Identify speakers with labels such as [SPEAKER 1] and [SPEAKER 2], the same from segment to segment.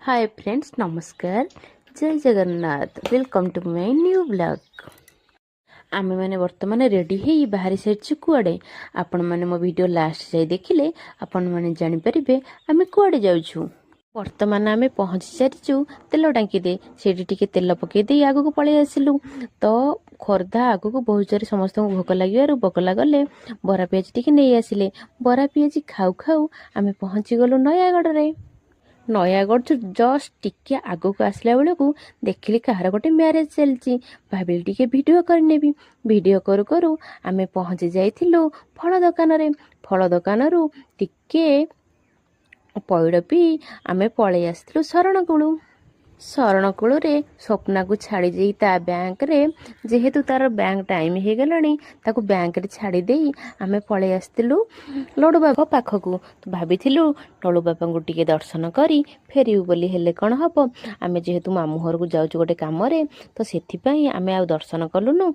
[SPEAKER 1] ହାଏ friends, ନମସ୍କାର, ଜୟ Jagannath. Welcome to my new vlog. ଆମେମାନେ ବର୍ତ୍ତମାନ ରେଡ଼ି ହେଇ ବାହାରି ସାରିଛୁ। କୁଆଡ଼େ? ଆପଣମାନେ ମୋ ଭିଡ଼ିଓ ଲାଷ୍ଟ ଯାଇ ଦେଖିଲେ ଆପଣମାନେ ଜାଣିପାରିବେ ଆମେ କୁଆଡ଼େ ଯାଉଛୁ। ବର୍ତ୍ତମାନ ଆମେ ପହଞ୍ଚି ସାରିଛୁ ତେଲ ଟାଙ୍କିରେ। ସେଇଠି ଟିକେ ତେଲ ପକେଇ ଦେଇ ଆଗକୁ ପଳେଇ ଆସିଲୁ। ତ ଖୋର୍ଦ୍ଧା ଆଗକୁ ବହୁତ ଜୋରେ ସମସ୍ତଙ୍କୁ ଭୋକ ଲାଗିବାରୁ ବଗଲା ଗଲେ, ବରା ପିଆଜି ଟିକେ ନେଇ ଆସିଲେ। ବରା ପିଆଜି ଖାଉ ଖାଉ ଆମେ ପହଞ୍ଚିଗଲୁ ନୟାଗଡ଼ରେ। ନୟାଗଡ଼ ଜଷ୍ଟ ଟିକେ ଆଗକୁ ଆସିଲା ବେଳକୁ ଦେଖିଲି କାହାର ଗୋଟେ ମ୍ୟାରେଜ୍ ଚାଲିଛି। ଭାବିଲି ଟିକେ ଭିଡ଼ିଓ କରିନେବି। ଭିଡ଼ିଓ କରୁ କରୁ ଆମେ ପହଞ୍ଚି ଯାଇଥିଲୁ ଫଳ ଦୋକାନରେ। ଫଳ ଦୋକାନରୁ ଟିକେ ପଇଡ଼ ପିଇ ଆମେ ପଳେଇ ଆସିଥିଲୁ ଶରଣକୁଳୁ। ଶରଣକୁଳରେ ସ୍ୱପ୍ନାକୁ ଛାଡ଼ି ଦେଇ ତା ବ୍ୟାଙ୍କରେ, ଯେହେତୁ ତାର ବ୍ୟାଙ୍କ ଟାଇମ୍ ହେଇଗଲାଣି, ତାକୁ ବ୍ୟାଙ୍କରେ ଛାଡ଼ି ଦେଇ ଆମେ ପଳେଇ ଆସିଥିଲୁ ଲଡ଼ୁବାବା ପାଖକୁ। ଭାବିଥିଲୁ ଲଡ଼ୁବାବାଙ୍କୁ ଟିକେ ଦର୍ଶନ କରି ଫେରିବୁ ବୋଲି। ହେଲେ କ'ଣ ହବ, ଆମେ ଯେହେତୁ ମାମୁଁ ଘରକୁ ଯାଉଛୁ ଗୋଟେ କାମରେ, ତ ସେଥିପାଇଁ ଆମେ ଆଉ ଦର୍ଶନ କଲୁନୁ।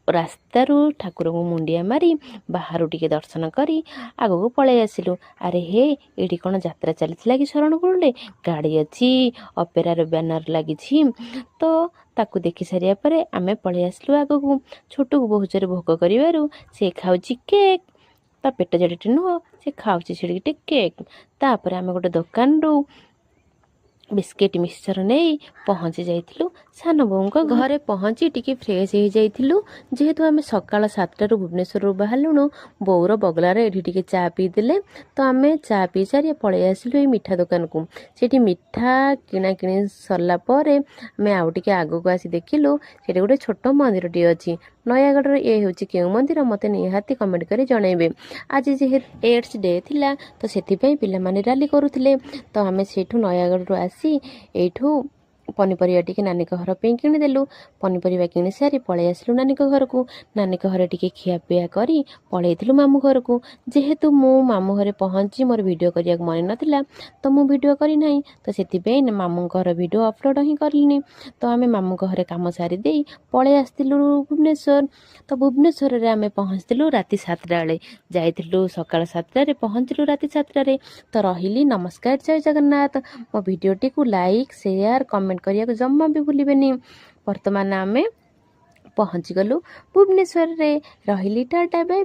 [SPEAKER 1] ରାସ୍ତାରୁ ଠାକୁରଙ୍କୁ ମୁଣ୍ଡିଆ ମାରି ବାହାରୁ ଟିକେ ଦର୍ଶନ କରି ଆଗକୁ ପଳେଇ ଆସିଲୁ। ଆରେ ହେ, ଏଇଠି କ'ଣ ଯାତ୍ରା ଚାଲିଥିଲା କି? ଶରଣକୁଳରେ ଗାଡ଼ି ଅଛି, ଅପେରାର ବ୍ୟାନର ଲାଗିଛି। ତ ତାକୁ ଦେଖି ସାରିବା ପରେ ଆମେ ପଳେଇ ଆସିଲୁ ଆଗକୁ। ଛୋଟକୁ ବହୁତ ଜୋରେ ଭୋକ କରିବାରୁ ସେ ଖାଉଛି କେକ୍। ତା ପେଟ ଯେଡ଼ିଟି ନୁହଁ, ସେ ଖାଉଛି ସେଡ଼ିକି କେକ୍। ତାପରେ ଆମେ ଗୋଟେ ଦୋକାନରୁ ବିସ୍କିଟ୍ ମିକ୍ସଚର ନେଇ ପହଞ୍ଚି ଯାଇଥିଲୁ ସାନ ବୋଉଙ୍କ ଘରେ। ପହଞ୍ଚି ଟିକେ ଫ୍ରେଶ୍ ହେଇଯାଇଥିଲୁ, ଯେହେତୁ ଆମେ ସକାଳ 7ଟାରୁ ଭୁବନେଶ୍ୱରରୁ ବାହାରିଲୁଣୁ। ବୋଉର ବଗଲାରେ ଏଠି ଟିକେ ଚା ପିଇଦେଲେ। ତ ଆମେ ଚା ପିଇ ସାରି ପଳେଇ ଆସିଲୁ ଏଇ ମିଠା ଦୋକାନକୁ। ସେଇଠି ମିଠା କିଣାକିଣି ସରିଲା ପରେ ଆମେ ଆଉ ଟିକେ ଆଗକୁ ଆସି ଦେଖିଲୁ ସେଠି ଗୋଟେ ଛୋଟ ମନ୍ଦିରଟିଏ ଅଛି। ନୟାଗଡ଼ର ଏ ହେଉଛି କେଉଁ ମନ୍ଦିର, ମୋତେ ନିହାତି କମେଣ୍ଟ କରି ଜଣାଇବେ। ଆଜି ଯେହେତୁ ଏଡ୍ସ ଡେ ଥିଲା, ତ ସେଥିପାଇଁ ପିଲାମାନେ ରାଲି କରୁଥିଲେ। ତ ଆମେ ସେଇଠୁ ନୟାଗଡ଼ରୁ ଆସି ଏଇଠୁ ପନିପରିବା ଟିକେ ନାନୀଙ୍କ ଘର ପାଇଁ କିଣିଦେଲୁ। ପନିପରିବା କିଣି ସାରି ପଳେଇ ଆସିଲୁ ନାନୀଙ୍କ ଘରକୁ। ନାନୀଙ୍କ ଘରେ ଟିକେ ଖିଆପିଆ କରି ପଳେଇଥିଲୁ ମାମୁଁ ଘରକୁ। ଯେହେତୁ ମୁଁ ମାମୁଁ ଘରେ ପହଞ୍ଚି ମୋର ଭିଡ଼ିଓ କରିବାକୁ ମନେ ନଥିଲା, ତ ମୁଁ ଭିଡ଼ିଓ କରିନାହିଁ। ତ ସେଥିପାଇଁ ମାମୁଁଙ୍କ ଘର ଭିଡ଼ିଓ ଅପଲୋଡ଼ ହିଁ କରିଲିନି। ତ ଆମେ ମାମୁଁଙ୍କ ଘରେ କାମ ସାରି ଦେଇ ପଳେଇ ଆସିଥିଲୁ ଭୁବନେଶ୍ୱର। ତ ଭୁବନେଶ୍ୱରରେ ଆମେ ପହଞ୍ଚିଥିଲୁ ରାତି 7ଟା ବେଳେ। ଯାଇଥିଲୁ ସକାଳ 7ଟାରେ, ପହଞ୍ଚିଲୁ ରାତି 7ଟାରେ। ତ ରହିଲି, ନମସ୍କାର, ଜୟ ଜଗନ୍ନାଥ। ମୋ ଭିଡ଼ିଓଟିକୁ ଲାଇକ୍, ସେୟାର, କମେଣ୍ଟ କରିବାକୁ ଜମା ବି ଭୁଲିବେନି। ବର୍ତ୍ତମାନ ଆମେ ପହଞ୍ଚିଗଲୁ ଭୁବନେଶ୍ୱରରେ। ରହିଲି, ଟାଟା, ବାଇ।